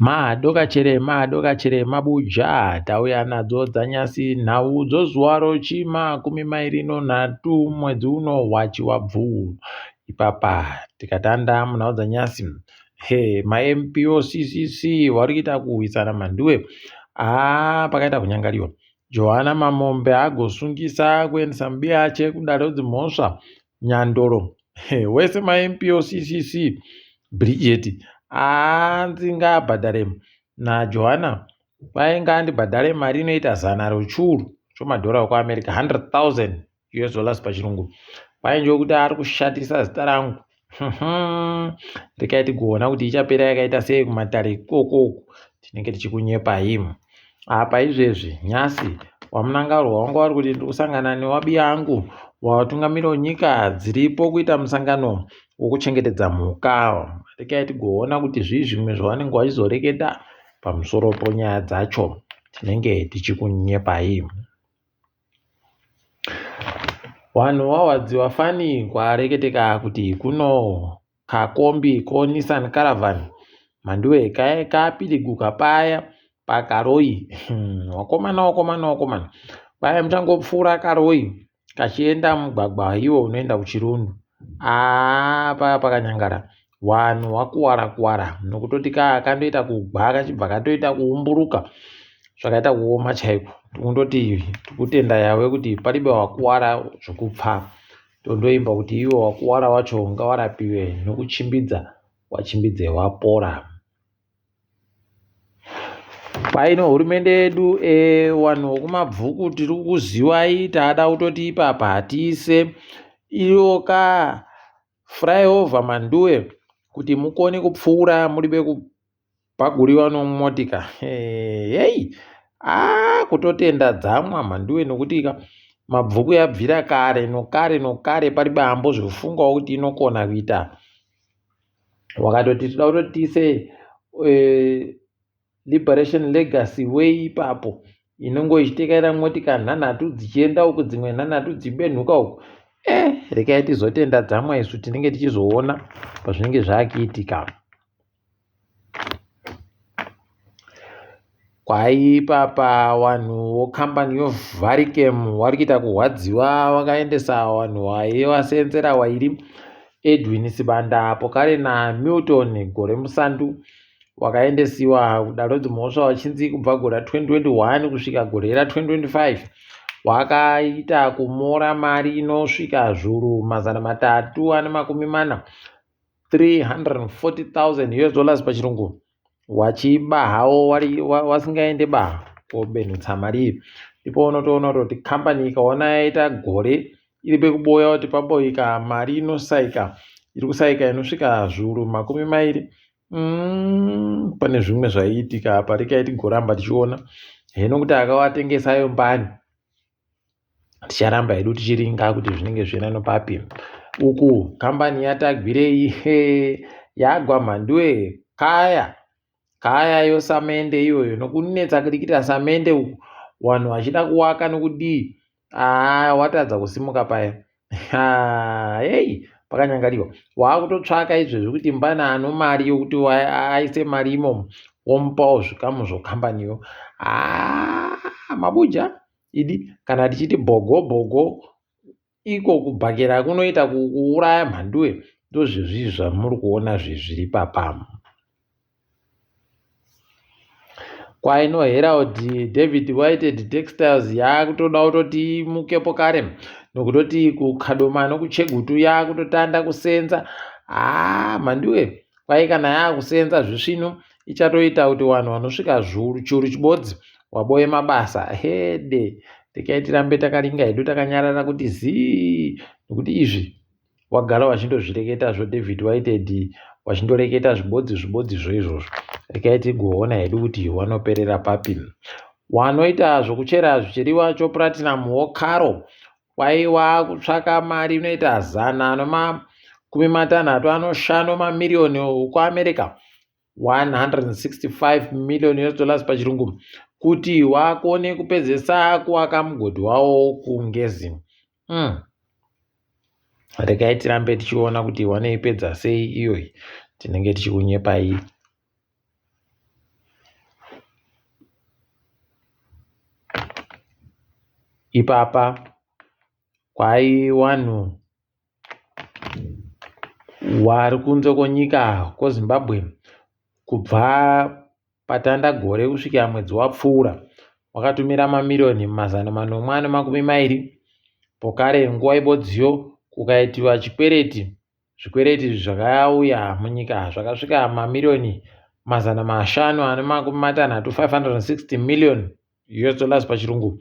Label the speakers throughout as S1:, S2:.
S1: Madokachere madokachere mabuja tauya nadzo dzanyasi nhau dzozuva rochimakumi mairi nonhatu mwedzi uno waChivabvu. Ipapa tikatanda munhau dzanyasi he maMP oCCC vari kuita kuhwisana mhanduwe haa pakaita kunyangariwa. Johana Mamombe agosungisa kuendesa mubiyache kudare redzimhosva Nyandoro wese maMP oCCC Bridget hanzi ngaabhadhare naJohana kwai ngaandibhadhare mari inoita zana rochuru chomadhora okuAmerica 100,000 US dollars pachirungu kwai njokuti ari kushatisa zita rangu rekai tigoona kuti ichapera yakaita sei kumatare ikoko uku tinenge tichikunyepai apa izvezvi nyasi wamunangarwa wanga wari kuti ndiri kusangana newabi yangu watungamiri wenyika dziripo kuita musangano wokuchengetedza mhuka rekai tigoona kuti zvii zvimwe zvavanenge vachizoreketa pamusoro ponyaya dzacho tinenge tichikunyepai Vanhu vawadziwa fani kwareketeka kuti kuno kakombi koNissan Caravan mhanduwe kaye kapiriguka paya pakaroi wakomana wakomana wakomana kwai muchangopfuura karoi kachienda mugwagwa iwo unoenda kuchirundu aa paya pakanyangara Wanhu wakuwara kuwara nokutoti kandoita kugwa kachibva katoita kuumburuka zvakaita kuoma chaiko kundoti tikutenda yawe kuti paribe wakuwara zvokupfa tondoimba kuti iwe wakuwara wacho ngawarapiwe nokuchimbidza wachimbidze wapora Paino hurumende yedu vanhu vokumabvuku tiri kukuziwai taada kutoti ipapa hatiise iyo ka Flyover Manduwe kuti mukone kupfuura muri vekubhaguriwa nomotika hei ah kutotenda dzamwa Mhanduwe nokuti ka mabvuku yabvira kare nokare nokare pari bambo zvofungawo kuti inokona kuita wakatoti toda kutoti tiise eh, Liberation Legacy way ipapo inongo ichitekaira motika nhanhatu dzichienda uku dzimwe nhanhatu dzichibenhuka uku eh rekai tizotenda dzamwa isu tinenge tichizoona pazvinenge zvakiitika kwaipapa vanhu vokambani yovaricam vari kuita kurwadziwa vakaendesa vanhu vaivasenzera wairi edwin sibanda pokare namilton gore musandu wakaendesiwa kudare redzimhosva vachinzi kubva gore ra2021 kusvika gore ra2025 wakaita kumora mari inosvika zvuru mazana matatu ane makumi mana 340,000 us dollars pachirungu wachiba hawo wasingaende ba kobenhutsa mari iyi ndipo unotoona kutoti kambani ikaona yaita gore iri pekuboya kuti paboika mari inosaika iri kusaika inosvika zviuru makumi mairi Mm, pane zvimwe zvaiitika apa rekai tigoramba tichiona heno kuti akawatengesa ayo mbani ticharamba hedu tichiringa kuti zvinenge zvienda nopapi uku kambani yatagwirei he yagwa mhanduwe kaya kaya yosamende iyoyo nokunetsa kirikita samende uku vanhu vachida kuwaka nokudii haa watadza kusimuka paya hei pakanyangariwa waakutotsvaka izvezvi kuti mbana ano mari yokuti aise mari imomo womupawo zvikamu zvokambaniyo haa mabuja idi kana tichiti bhogo bhogo iko kubhakera kunoita kuuraya mhanduwe ndozvezvii zvamuri kuona zvezviri papamu Kwaino Herald David Whitehead Textiles yakutoda kutoti imukepo kare nokutoti kuKadoma nokuChegutu yakutotanda kusenza haa mhanduwe kwai kana yakusenza zvisvinu ichatoita kuti vanhu vanosvika zviuru chiuru chibodzi waboye mabasa hede rekai tirambe takaringa hedu takanyarara kuti zii nokuti izvi wagara wachindozvireketa zvo David Whitehead wachindoreketa zvibodzi zvibodzi zvo izvozvo rekai tigoona hedu kuti wanoperera papi wanoita zvokuchera zvicheriwa choplatinum wokaro kwaiwa kutsvaka mari inoita zana nomakumi matanhatu anoshanu mamiriyoni okuamerica 165 million US dollars pachirungu kuti wakone kupedzesa kuwaka mugodhi wawo kungezi mm. Regai tirambe tichiona kuti wanoipedza sei iyoyi tinenge tichikunyepai. Ipapa kwai wanhu wari kunze kwenyika kweZimbabwe kubva patanda gore kusvikira mwedzi wapfuura wakatumira mamiriyoni 720 pokare nguva ibodziyo kukaitiwa chikwereti Zvikwereti izvi zvakauya munyika zvakasvika mamiriyoni 560, 560 million US dollars pachirungu.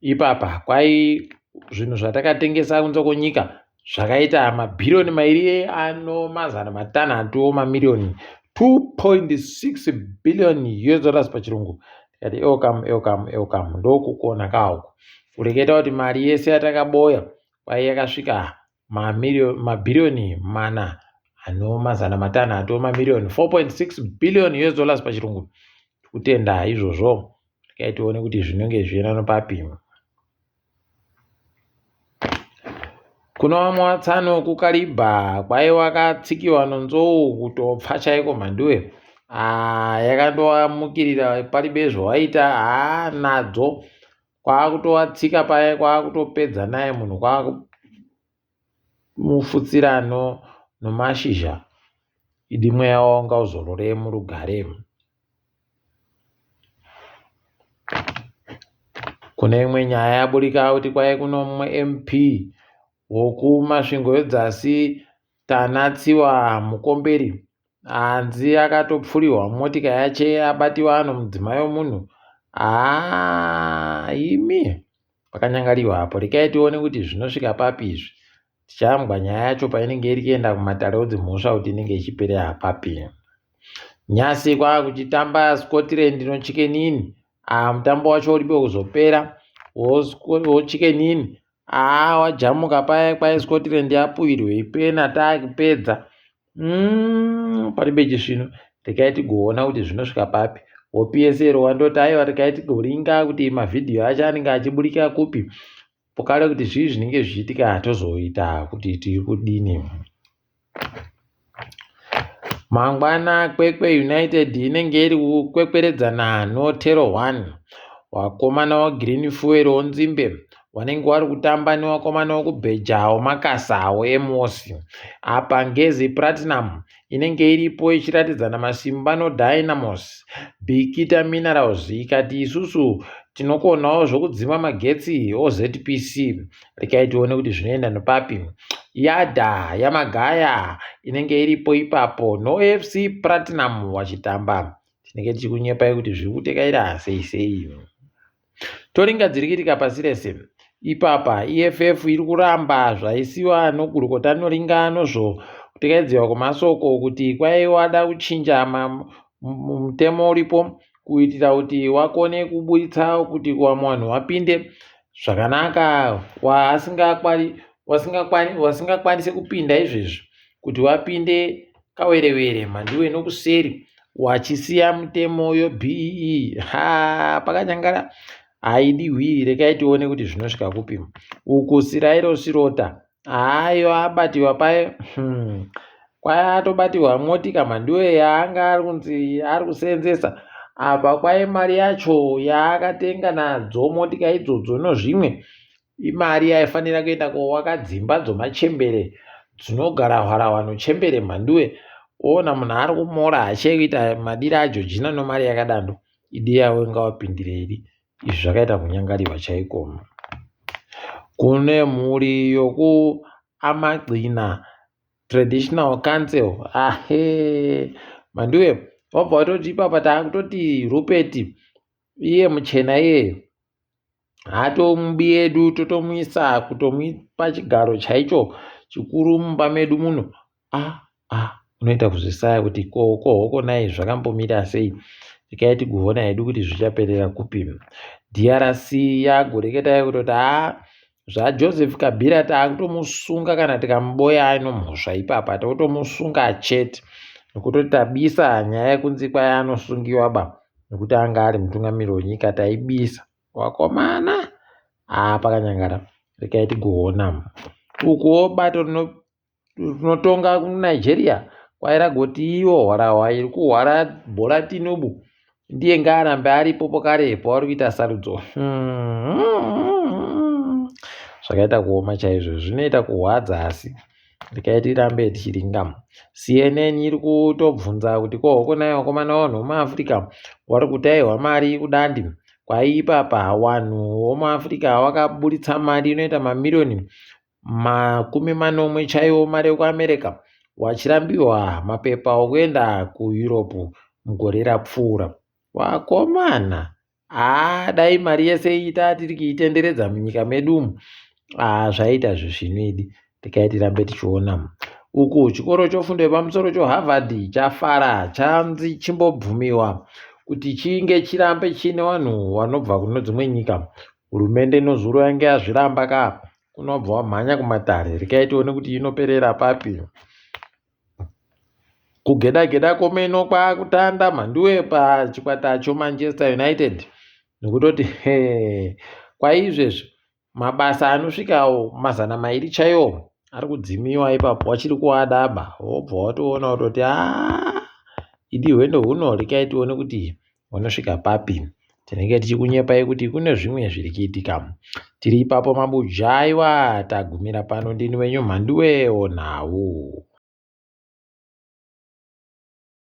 S1: Ipapa kwai zvinhu zvatakatengesa kunze kwenyika zvakaita mabhiriyoni 2.6 mamiriyoni 2.6 billion US dollars pachirungu. Tikati elcam elcam elcam ndokukona kauku kureketa kuti mari yese yatakaboya kwai yakasvika mabhiriyoni 4.6 mamiriyoni 4.6 billion US dollars pachirungu. Tikutenda izvozvo, regai tione kuti zvinenge zvichienda nopapi. Kuna vamwe vatsano kuKariba kwai wakatsikiwa nonzou kutopfa chaiko mhanduwe. Ah, yakandovamukirira paribe zvawaita haa nadzo Kwakutovatsika paye kwakutopedza naye munhu kwakumufutsira no nomashizha idi mweya wavo ngauzorore murugare. Kune imwe nyaya yaburika kuti kwai kuno mumwe MP wokuMasvingo yedzasi Tanatsiwa Mukomberi Hanzi akatopfurihwa motika yache abatiwa ano mudzimai wemunhu haa imi pakanyangariwa apo rekai tione kuti zvinosvika papi izvi tichambwa nyaya yacho painenge iri kuenda kumatare odzimhosva kuti inenge ichiperera papi nyasi kwakuchitamba scotland nochikenini ah mutambo wacho uripo kuzopera wochikenini Haa wajamuka paya kwai Scotland yapuirwei pena takupedza paribe chisvinu rekai tigoona kuti zvinosvika papi woPSL wandoti aiwa rekai tigoringa kuti mavhidhiyo acho anenge achiburika kupi pokare kuti zvii zvinenge zvichiitika tozoita kuti tiri kudini Mangwana Kwekwe United inenge iri kukwekweredzana noTero One. Wakomana weGreen Fuel woNzimbe wanenge wari kutamba newakomana wekuBheja weMakasa weMOS. Apa Ngezi Platinum inenge iripo ichiratidzana masimba noDynamos. Bikita Minerals ikati isusu tinokonawo zvokudzima magetsi oZPC. Rekai tione kuti zvinoenda nopapi. Yadha yaMagaya inenge iripo ipapo noFC Platinum wachitamba. Tinenge tichikunyepai kuti zviri kutekaira sei sei. Toringa dziri kuitika pasi rese. Ipapa EFF iri kuramba zvaisiwa nogurukota Noringa nozvo kutekaidziwa kwemasoko kuti kwaiwada kuchinja mutemo uripo kuitira kuti wakone kuburitsa kuti vamwe vanhu vapinde zvakanaka wasingakwanise kupinda izvezvi kuti vapinde kawerewere mhanduwe nokuseri wachisiya mutemo yoBEE ha pakanyangara haidiwi rekai tione kuti zvinosvika kupi uku sirairo sirota Haayo abatiwa paye Kwai atobatiwa motika mhanduwe yaanga ari kunzi ari kuseenzesa apa kwai mari yacho yaakatenga nadzo motika idzodzo nozvimwe imari yaifanira kuenda kowaka dzimba dzomachembere dzinogara hwarahwa nochembere mhanduwe oona munhu ari kumora achiita madiro aJojina nomari yakadando idi yavo ingavapindire iri Izvi zvakaita kunyangariwa chaiko. Kune mhuri yokuAmagcina Traditional Council ahe Mandiwe wabva watoti ipapa taakutoti Rupert iye muchena iyeye hatomubi yedu totomuisa kutomupa chigaro chaicho chikuru mumba medu muno ah ah unoita kuzvisaya kuti ko ko hoko nai zvakambomira sei tikai tigoona hedu kuti zvichaperera kupi drc yagoreketai kutoti haa zvajoseph kabila taakutomusunga kana tikamuboya aino mhosva ipapa takutomusunga chete nekuti tabisa nyaya yekunzi kwai anosungiwa ba nekuti anga ari mutungamiri wenyika taibisa wakomana haa pakanyangara rekai tigoona ukuwo bato rino rinotonga kuNigeria kwai ragoti iyo hwarahwa iri kuhwara Bola Tinubu. Ndiye ngaarambe aripo pokare pavari kuita sarudzo. Zvakaita kuoma chaizvo, zvinoita kuhwadza asi regai tirambe tichiringa. CNN iri kutobvunza kuti ko hoko naye vakomana vanhu vemuAfrica vari kutaiwa mari kudandi kwaiipapa vanhu vomuAfrica vakaburitsa mari inoita mamiriyoni 70 chaiwo mari yekuAmerica vachirambiwa mapepa okuenda kuEurope mugore rapfuura. Vakomana, haa dai mari yese iyi tatiri kuitenderedza munyika medu umu, haa zvaita zvisvinu idi. Regai tirambe tichiona. Uku chikoro chofundo yepamusoro choHarvard chafara chanzi chimbobvumiwa kuti chinge chirambe chiine vanhu vanobva kune dzimwe nyika. Hurumende inozuro yange yazviramba ka unobva wamhanya kumatare. Regai tione kuti inoperera papi. Kugeda geda komeno kwakutanda mhanduwe pachikwata choManchester United nokutoti he kwaizvezvi mabasa anosvikawo 200 chaiwo ari kudzimiwa ipapo wachiri kuadaba wobva watoona kutoti haa idi hwendo huno regai tione kuti hunosvika papi tinenge tichikunyepai kuti kune zvimwe zviri kuitika tiri ipapo mabujaiwa tagumira pano ndini wenyu mhanduwe onhau.